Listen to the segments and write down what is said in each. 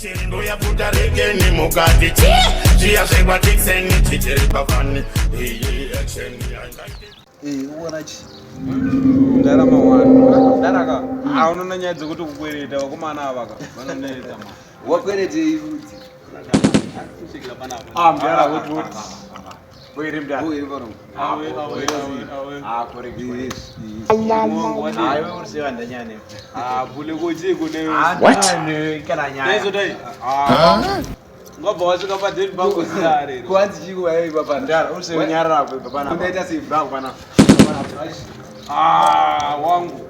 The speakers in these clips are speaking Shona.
Shirindo yabuda rekeni mukati chi zviya zvekwatikiseni chichiri pafani iyi action Eh, uona chi Ndarama wani. Ndaraka. Ah, unoona nyaya dzekuti kukwereta vakomana ava ka. Vanonetsa ma. Wakwerete ifudzi. Ah, mdara woti woti. Were mdara. Uye pano. Awe awe awe awe. Ah, correct. Yes. Mungu wadi. Hayi uriseva ndanyane. Ah, bule koji kune. What? Kana nyaya. Nezo dai. Ah. Ngobva wasvika pa date bank usina rero. Kwanzi chiko wewe baba. Ndara uriseva nyarara apo baba. Unoita sei bra pana. Ah, wangu.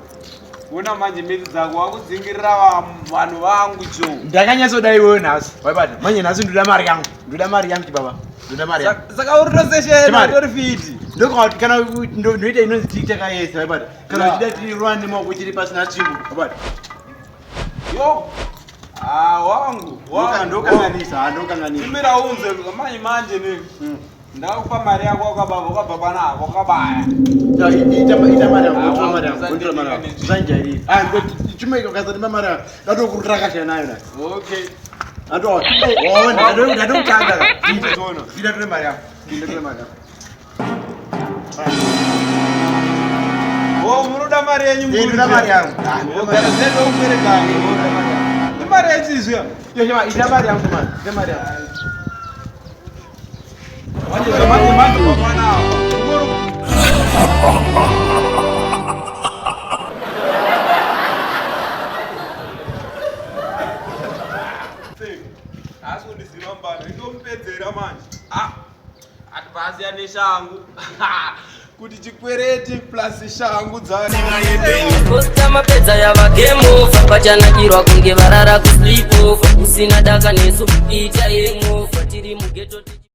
Una manje miti dzako wakudzingirira vanhu vangu jo. Ndakanyatsoda iwewe nhasi. Waibata. Manje nhasi ndoda mari yangu. Ndoda mari yangu chibaba. Ndoda mari yangu. Saka uri toseshena Chimari. tori fiti. Ndokuti kana ndoita inonzi TikTok yese waibata. Kana Yeah. uchida tirwane nemaoko chiri pasina tsvimbo. Waibata. Yo. Ah, wangu. Wangu. Ndokanganisa, ndokanganisa. Tumira unze manje manje ne. Ndakupa mari yako wakababa wakabva panapa wakabaya. Ita mari yangu, Ah, tora mari yangu, wangu, tora mari yangu. usandika Usanjairira. Ah, ndoti chimwe ukasandima mari yangu. Ndatokurakasha nayo na. Okay. Ndatoona, ndatokutanga. Toona. Ita tore mari yangu. Ita tore mari yangu. Oh, munoda mari yenyu Eh, ndoda mari yangu. Ah, ndoda mari yangu. Zendo ukweretani. Imari yechizvi. Yo, shema, ita mari yangu man. Ita mari yangu. Manje manje manje mwana. Asi kundiziva mbano indomupedzera manje. Ah. Ati basi ane shangu. Kuti chikwereti plus shangu dzake. Posta mapedza yava game over vachanakirwa kunge varara kusleep over usina daka nesu ita hangover tiri mugeto tichi.